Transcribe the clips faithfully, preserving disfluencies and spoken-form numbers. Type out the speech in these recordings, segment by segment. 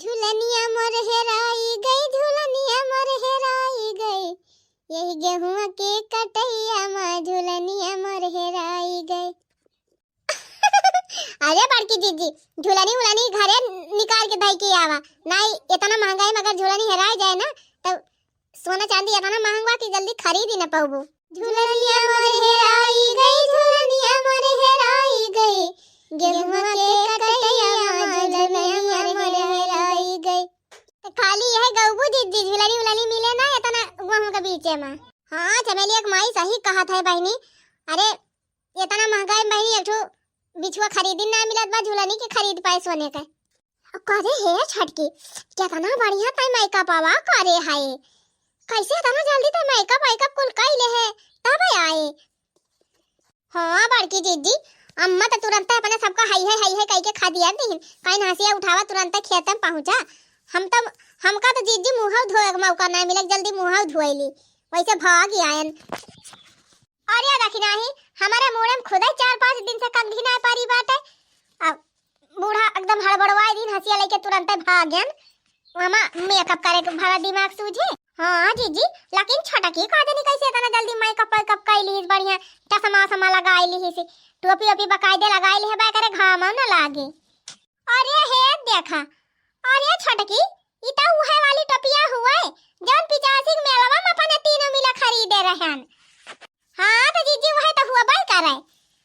झुलनिया मोर हेराई गई, झुलनिया मोर हेराई गई, यही गेहुआ के कटैया मा झुलनिया मोर हेराई गई। अरे बड़की जीजी, झुलनी उलनी घरे निकाल के धई के आवा। नाहीं, इतना महंगाई में अगर झुलनी हेराई जाए ना, तब सोना चांदी इतना महंगा कि जल्दी खरीद ही ना पाउबू। झुलनिया मोर हेराई गई, झुलनिया मोर हेराई गई, गेहुआ के कटैया मा झुलनिया मोर हेराई गई। तो खाली यह गउबू जीजी, झुलनी उलनी मिले ना इतना गेहूं के बीचे में। हाँ, चमेलिया के माई सही कहत है बहिनी। अरे, इतना महंगाई में बहिनी एक ठो बिछुआ खरीदी ना मिलत बा, झुलनी के खरीद पाए सोने के। करे हे छोटकी, कितना बढ़िया तै मेकअपवा करे है। कैसे इतना जल्दी तै मेकअप वेकअप कुल कई ले है, तब आए? हाँ बड़की जीजी, अम्मा तो तुरंत अपने सबका हई है, हई है कह के खा दिया दीन। कहीं हंसिया उठावा, तुरंत खेत में पहुंचा। हम तो, हमका तो जीजी मुंह धोए के मौका नहीं मिले, जल्दी मुंह धोए ली, वैसे भाग आयन। अरे देखी नाही, हमारे मुड़े में खुदे चार पाँच दिन से कंघी ना पारी बाटे। अब बूढ़ा एकदम हड़बड़वाए दिन हंसिया लेके तुरंते भागेन। वहमा मेकअप करे के भला दिमाग सूझे। हाँ जीजी, लेकिन छोटकी का देनी कैसे इतना जल्दी मेकअप वेकअप कई लीस, बढ़िया चश्मा वश्मा लगाई लीस, टोपी ओपी बकायदे लगाई ली है, बाय करे घाम न लागे। अरे हे देखा, अरे छोटकी, ई त उहे वाली टोपिया हुए, जौन पिचासी के मेलवा में अपने तीनों मिला खरीदे रहन। हाँ तो जीजी, उहे तो हुआ बाय करे।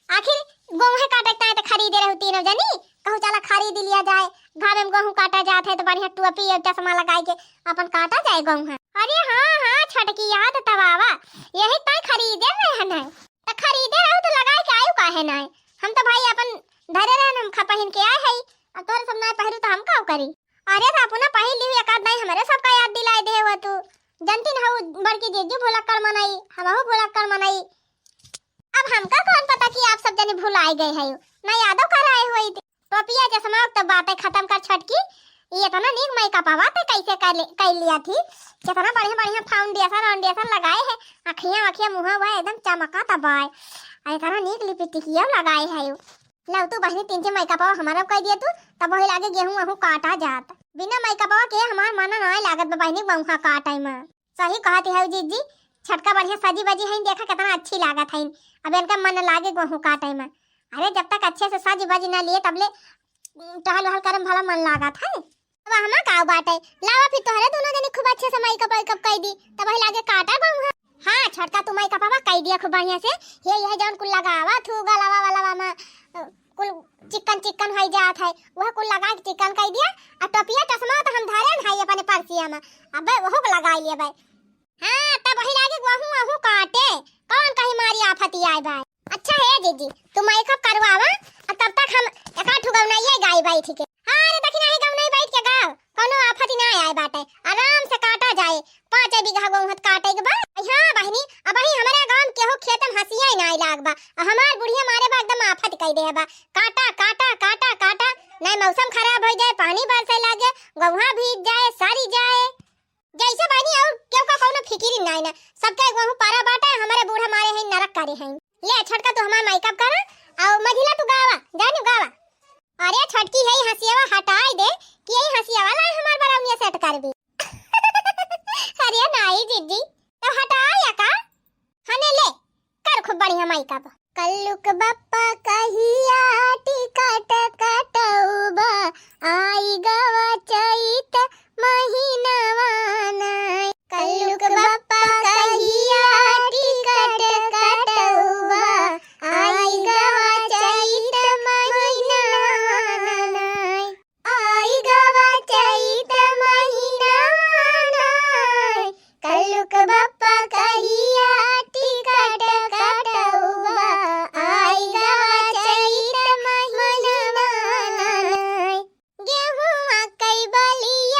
आखिर गेहूं काटे ताए तो खरीदे रहू तीनों जनी, कहू चला खरीद लिया जाए, घामे में गेहूं काटा जात है तो बढ़िया टोपी और चश्मा लगाई के अपन काटा जाए गेहूं। अरे हाँ हाँ छोटकी, याद तब आवा, यही ताए खरीदे रहन है। तो खरीदे रहू तो लगाए के आयु काहे नाय? हम तो भाई अपन धरे रहन, हम खा पहिन के आए हई, अब तोरे सब नाय पहिरू तो हम का करी? अरे तो अपना पहिन ली एक आध नाय, हमरे सबका याद दिलाए दे हुआ तू। जनती न हऊ बड़की जीजू भुलक्कड़ मनई, हमहू भुलक्कड़ मनई। अब हमका कौन पता कि आप सब जने भुलाए गए है, ना यादो कराए हुई थी। टोपिया चश्मा तो बातें खत्म कर छोटकी, ये इतना नीक मेकअपवा ते कैसे कर ले-, कर लिया थी? कितना बढ़िया बढ़िया फाउंडेशन वाउंडेशन लगाए है, अखियां वखियां मुंह हुआ एकदम चमका तबाए, और इतना नीक लिपस्टिकिया लगाए है। लव तू बहिनी तीन ठे मेकअपवा हमारा कह दिया तू, तब वही लागे गेहूं वहूं काटा जात। बिना मेकअपवा के हमार मन नाय लागत बा बहिनी गेहूं काटे में। सही कहत है जीजी, छोटका बढ़िया सजी बजी है, देखा कितना अच्छी लागत है। अब इनका मन लागे गेहूं काटे में। अरे जब तक अच्छे से सज बज ना लिए तबले टहल वहल करे में भला मन लागत है। अब हमा का बाटे, लावा फिर तोहरे दोनों जनी खूब अच्छे से मेकअप वेकअप कई दी, तब वही लागे काटा गेहूं। हाँ छोटका, तू मेकअपवा कई दिया खूब बढ़िया से। ये, ये जौन कुल लगावा थू गलवा वलवा में, अ, कुल चिकन चिकन होई जात है, वह कुल लगा के चिकन कई दिया। आ टोपिया चश्मा तो हम धरे न है अपने परसिया में, अबे वहू को लगाई लिए बे। हाँ, तब वही लागे वहू वहू काटे, कौन कहीं मारी आफत आए बे। अच्छा हे जीजी, तू मेकअप करवावा, आ तब तक हम एक आध ठो गवनइया गाई बैठ के। हाँ रे, देखी नाही गवनई बैठ के गाव, कौनो आफत ना आए बाटे, आराम से काटा जाए। पाँच बीघा गेहूं काटे के बा। हाँ बहिनी, अबही हमारे गांव केहू खेत में हंसिया ही ना लाग बा, आ हमार बुढ़िया मारे बा एकदम आफत कई दे बा। काटा, काटा, काटा, काटा, नहीं मौसम खराब हो जाए, पानी बरसे लागे, गेहूं भीज जाए, सरी जाए। जैसे बहिनी और केहू का कौनो फिकिर ही नाई ना, सबके गेहूं पारा बाटे, हमारे बूढ़ा मारे हैं, नरक करे हैं। ले छोटका तू हमार मेकअप करा, और मझिला तू गावा, जानू गावा। अरे छोटकी, यही हंसियावा हटाई दे कि यही हंसियावा लाई हमार बरौनिया सेट कर दी। अरे नाई जीजी, तो हटाया का? हने ले, कर खूब बढ़िया मेकअप। कल्लुक बप्पा कहिया टिकट कटौबा, आई गवा चैत महीनवा नाय। कल्लुक बप्पा कहिया टिकट कटौबा, आई गवा चैत महीनवा नाय। आई गवा चैत महीनवा नाय, कल्लुक बप्पा कहिया टिकट कटौबा, आई गवा चैत महीनवा नाय। गेहुआ कई बलिया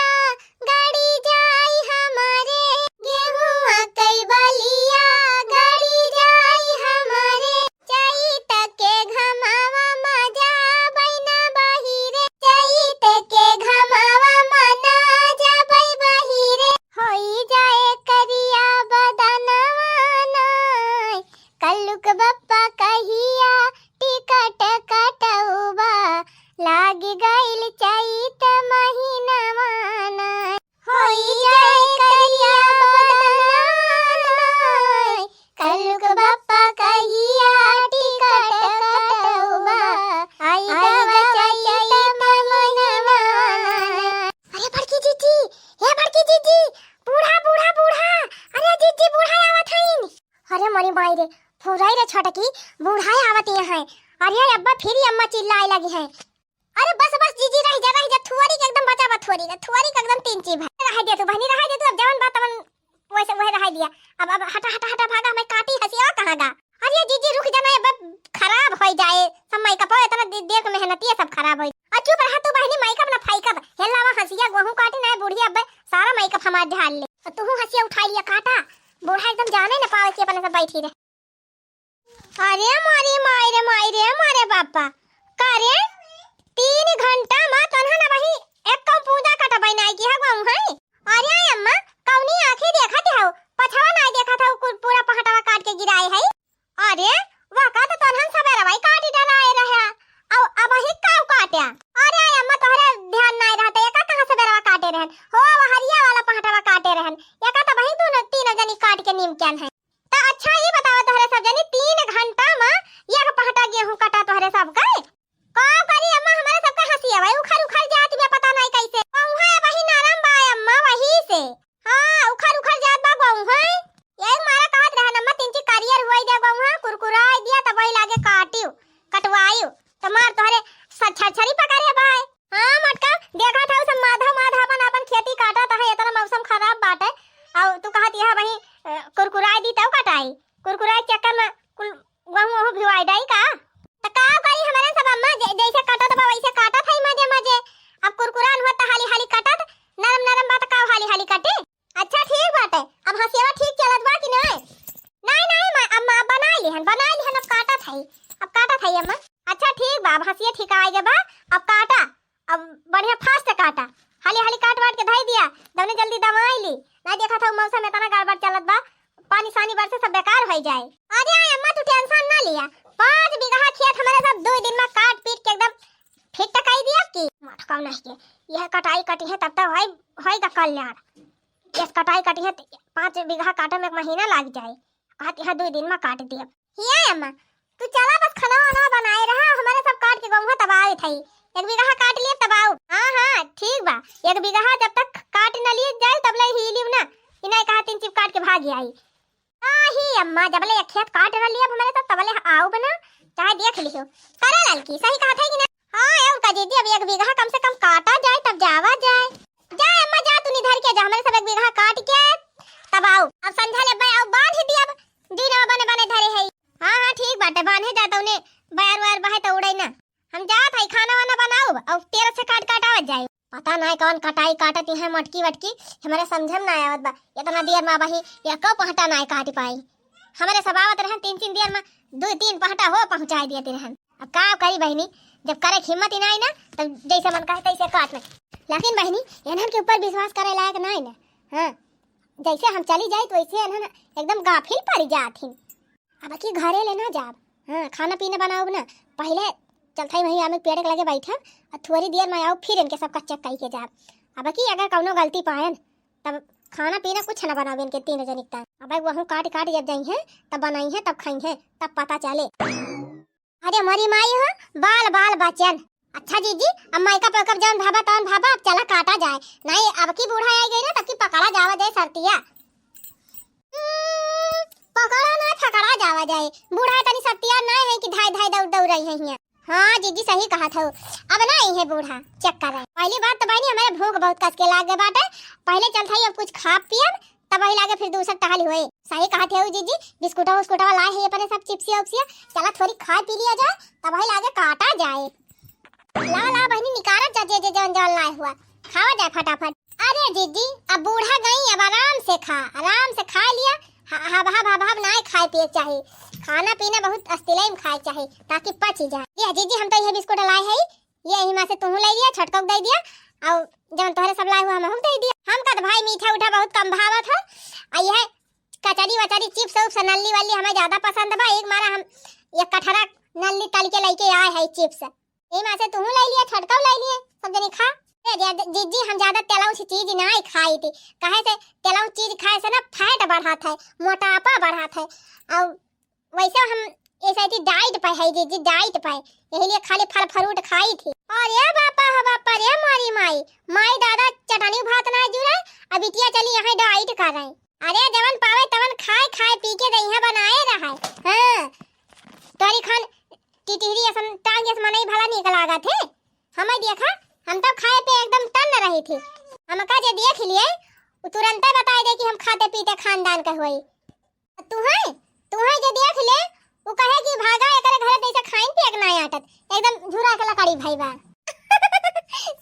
रही रे छोटकी, बूढ़ाए आवत यहाँ है। अरे अब्बा फिर अम्मा चिल्लाए लगी है। अरे बस बस जीजी, रह जा, रह जा, थुअरी के एकदम बचा बा, थुअरी के, थुअरी के एकदम तीन चीज है। रह दे तू बहनी, रह दे तू, अब जवन बात तवन वैसे वह रह दिया। अब अब हटा हटा हटा, भागा, हमें काटी हंसिया कहाँ गा। अरे जीजी रुक जाना, अब खराब हो जाए सब मेकअप, इतना दे-, देर के मेहनतिया सब खराब हो। और चुप रहा तू बहनी, मेकअप ना फेंकब, हेला वहाँ हंसिया गोहूं काटी ना बूढ़ी, अब सारा मेकअप हमार झाड़ ले। और तू हंसिया उठा लिया काटा, बूढ़ा एकदम जाने न पावे कि अपने सब बैठी रहे। अरे मोरी माई रे माई रे मोरे बापा, का रे? तीन घंटा मा तोन्हन अबही एक कम पूजा कटबै नाई किहा गौ है? अरे अम्मा, कौनी आँखी देखत हौ? पछवा नाई देखत हौ, कुल पूरा पहटवा काट के गिराए है। अरे, वह का तो तोन्हन सबेरवा ही काटी डराए रहे, अउ अबही काउ काट्या? अरे अम्मा, तोहरे ध्यान नाई रहत, एका कहाँ सबेरवा काटे रहन? हो, वहरिया वाला पहटवा काटे रहन, एका तो वही दोनों तीनों जनी काट के नीम क्यान है। त अच्छा ई बतावा तोहरे सब जनी, तीन घंटा मा एक पहटा गेहूं कटा तोहरे सब के? का करी अम्मा, हमरे सब के हंसी आवे, उखर उखर जात बा, पता नाई कैसे। गौहा वही नरम बा अम्मा, वही से। हाँ, उखर उखर जात बा गौहा। यही मारा कहत रहन अम्मा, तीन ची करियर हुई दे गौहा, कुरकुराई दिया, तब वही लागे काटियो, कटवाइयो। त मार तोहरे स-, छरछरी पकड़े बा। हाँ मटका, देखत हौ सब माधव माधव अपन अपन खेती काटत है, इतना मौसम खराब बाटे। अउ तू कहत यह वही, अ, कुरकुराए दी तब कटाई, कुरकुराए के चक्कर में कुल गहूं वहूं भिवाई डाई का? त का करी हमरे सब अम्मा, जै-, जैसे कटत बा वैसे काटत है मजे मजे। अब कुरकुरान हुआ त हाली हाली कटत, नरम नरम बा त का हाली हाली कटे? अच्छा ठीक बाटे, अब हंसियावा ठीक चलत बा कि नाई? नाई नाई मा-, अम्मा अब बनाई लिहन, बनाई लिहन, अब काटत है, अब काटत है अम्मा। अच्छा ठीक बा, अब हंसिया ठीक आए बा, अब काटा, अब बढ़िया fast काटा, हाली हाली काट वाट के धई दिया, दवने जल्दी दवाई ली, नाई देखत हौ मौसम इतना गड़बड़ चलत बा, पानी सानी बरसे सब बेकार हो जाए। अरे अम्मा तू tension ना लिया, पाँच बीघा खेत हमरे सब दो दिन में काट पीट के एकदम fit कई दिया कि मटका नहीं के, यह कटाई कटी है तब तक होई, होई का कल्याण। एक कटाई कटी है, त पाँच बीघा काटे में एक महीना लाग जाए। कहत यहाँ दो दिन में काट दिया। हिया अम्मा, तू चला बस खाना वाना बनाए रहा, हमरे सब काट के गौहा तबावे थई। एक बीघा काट लिए तबाऊ। हाँ, हाँ, ठीक बा। एक बीघा जब तक काट न लिए जाए, तब ले ही लियो ना। इन्हें कहा तीन चिप काट के भाग आई। नाही अम्मा, जब ले एक खेत काट न लिए हमरे सब, तब ले आऊ बना, चाहे देख लियो। करे ललकी, सही कहा था कि ना? हाँ, और का जीजी, अब एक बीघा कम से कम काटा जाए, तब जावा जाए। जा अम्मा, जा तू निधर के जा, हमरे सब एक बीघा काट के तब आऊ। अब संझा ले बे आऊ, बांध ही दिया, अब दीना बने बने धरे है। हाँ, हाँ, ठीक बाटे, बांधे जा तौने, बैर वैर बहे तो उड़े ना। हम जात हई, खाना वाना बनाऊ, और तेरा से काट काट आवत जाए। पता नाय कौन कटाई काटत यहाँ मटकी वटकी, हमरे समझ में ना आवत बा। इतना देर में वही एको पहटा नाय काट पाई। हमरे सब आवत रहन, तीन तीन देर में दो तीन पहटा हो पहुँचाई देते रहन। अब का करी बहिनी, जब करे के हिम्मत ही नाई ना, तब जैसे मन कहे तैसे काट ले। लेकिन बहिनी, इन्हन के ऊपर विश्वास करे लायक नाई ना। हाँ, जैसे हम चली जाई तो वैसे इन्हन एकदम गाफिल पड़ जात ही। अब की घरे ले ना जाब, हाँ, खाना पीना बनाओ ना, पहले चलता ही वहीं आमे पेड़ के लगे बैठा और थोड़ी देर में आओ, फिर इनके सबका check कई के जाब। अब की अगर कौनो गलती पायन, तब खाना पीना कुछ ना बनावे इनके तीन जनिक तक। अब वहू काट काट जब जाई हैं, तब बनाई हैं, तब खाई हैं, तब पता चले। अरे मोरी माई हो, बाल बाल बचन। अच्छा जीजी, अब makeup वेकअप जौन भावा तौन भावा, अब चला काटा जाए। नहीं, अब की बूढ़ा आई गई ना, तब की पकड़ा जावा जाए सरतिया। हम्म, पकड़ा ना, पकड़ा जावा जाए। बूढ़ा तनी सरतिया ना है कि धाई धाई दौड़ दौड़ रही है हियां। हाँ जीजी, सही कहा था। अब ना आई है बूढ़ा, check कर रहे। पहली बात तो बहनी, हमारे भूख बहुत कस के लाग गए बाटे। पहले चल था, अब कुछ खा पियब, तब वही लागे फिर दूसर टहल हुए। सही कहा थे जीजी, बिस्कुटवा उस्कुटवा लाए है अपने सब, चिप्सिया उप्सिया, चला थोड़ी खा पी लिया जाए, तब वही लागे काटा जाए। ला ला बहनी, निकारा जा जे जे जौन जौन लाए हुआ, खावा जाए फटाफट। अरे जीजी, अब बूढ़ा गई, अब आराम से खा, आराम से खा लिया। ह-, हब हब हब हब नाय खाए पिए के चाही, खाना पीना बहुत अस्तिलई में खाए के चाही, ताकि पच जाए। ये जीजी, हम तो यह बिस्कुट लाए है, ये यही में से तुहू ले लिया, छोटका को दे दिया, और जौन तोहरे सब लाए हुआ हमहू दे दिया। हमका तो भाई मीठा उठा बहुत कम भावत है, आ यह कचरी वचरी, चिप्स उप्स, नल्ली वल्ली हमें ज्यादा पसंद बा। एक मारा हम एक कठरा नल्ली तल के लेके आए है चिप्स, यही में से तुहू ले लिए, छोटका ले लिए, सब जनी खा। ए, जे-, जीजी, हम ज्यादा तेलौसी चीज ना खाई थी, काहे से तेलौसी चीज खाए से ना fat बढ़त है, मोटापा बढ़त है, और वैसे हम ऐसे थी diet पे है जीजी, diet पे, यही लिए खाली फल fruit खाई थी। अरे बापा हो बापा रे, मारी माई, माई दादा चटनी भात ना जुड़े, अब बिटिया चली यहाँ diet कर रहे। अरे जवन पावे तवन खाए, खाए पी के दहिया बनाए रहे। हाँ, परी खान टिटहरी असन टांग अस मनई भला नीक लागत है। हमें देखा, हम तो खाए पे एकदम टन्न रही थी। हमका जे देख लिए, उ तुरंते बताए दे कि हम खाते पीते खानदान के होई। तुहै, तुहै जे देख ले, उ कहे कि भागा, एकरे घरे तैसे खाइन पिए के नाय आटत, एकदम झुरा के लकड़ी भई बा।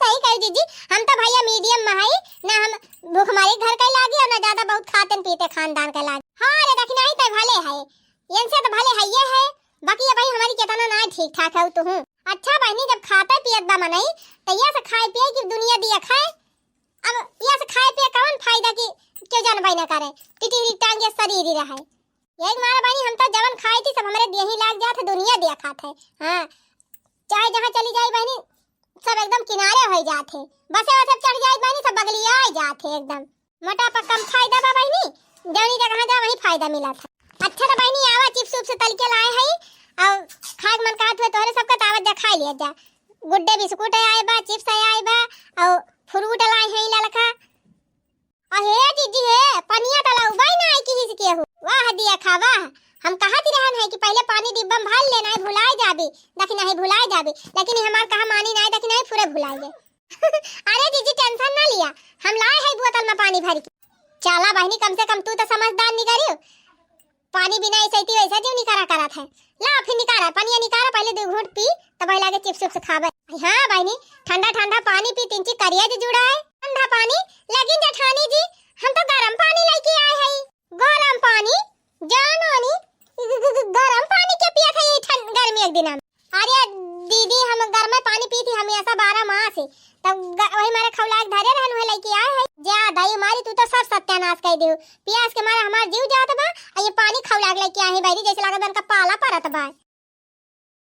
सही कही जीजी, हम तो भैया medium में हई, ना हम भूखमरी घर के लागी और ना ज्यादा बहुत खाते पीते खानदान के लागी। हाँ रे, देखी नहीं तै भले है, इनसे तो भले है ये है, बाकी ये भाई हमारी केतना ना ठीक ठाक है तुहू। अच्छा बहनी, जब खाते पियत बा मनई, तो ये से खाए पिए की दुनिया दिया खाए। अब ये से खाए पिए कवन फायदा की क्यों जानबे न करे, टिटहरी टांग ये शरीर ही रहे। यही मारा बहनी, हम तो जवन खाए थी सब हमरे देही लाग जात है, दुनिया दिया खात है। हाँ, चाहे जहाँ चली जाए बहनी, सब एकदम किनारे हो जात है। बसे वसे चढ़ जाए बहनी, सब बगलिया जात है एकदम। मोटापा कम फायदा बा बहिनी, जौनी जगह जा वही फायदा मिला था। अच्छा तो बहिनी आवा, चिप्स उप्स तल के लाए हई और खाए के मन कहत हुए तोहरे सबका, तावत जा खाए लिया जा। गुड्डे बिस्कुट आए बा, चिप्स आए बा और फ्रूट लाए हैं ललका। अहे जीजी हे, पनिया तो लउबा ही ना आई किहिस केहू। वाह दिया खा वाह, हम कहत रहन है कि पहले पानी डिब्बा में भर लेना है, भुलाए जाबे, देखी नहीं भुलाए जाबे, लेकिन ये हमार कहा मानी नहीं, देखी नहीं पूरे भुलाए गए। अरे जीजी tension ना लिया, हम लाए है बोतल में पानी भर के। चला बहिनी, कम से कम तू तो समझदार निकरियो, पानी बिना ऐसे ही वैसा जीव निकारा करत है। ला फिर निकारा, पनिया निकारा, पहले दो घूंट पी, तब लागे चिप्स उप्स खाबे। हाँ बहिनी, ठंडा ठंडा पानी पी, तिनची करिया जी जुड़ा है। ठंडा पानी, लेकिन जेठानी जी, हम तो गरम पानी लेके आए हई। गरम पानी? जानो नी, ग-, ग-, ग-, गरम पानी के पियत है ये ठंड गर्मी एक दिन में? अरे दीदी, हम गरम पानी पी थी, हम ऐसा बारह मास है, तब ग-, वही मारे खौलाक धरे रहन, वही लेके आए है। जा दाई मारी, तू तो सब सत्यानाश कर देहु। पियास के मारे हमार जीव जात बा, और ये पानी खौलाक लेके आए हैं बहिनी, जैसे लागत बा इनका पाला परत बा।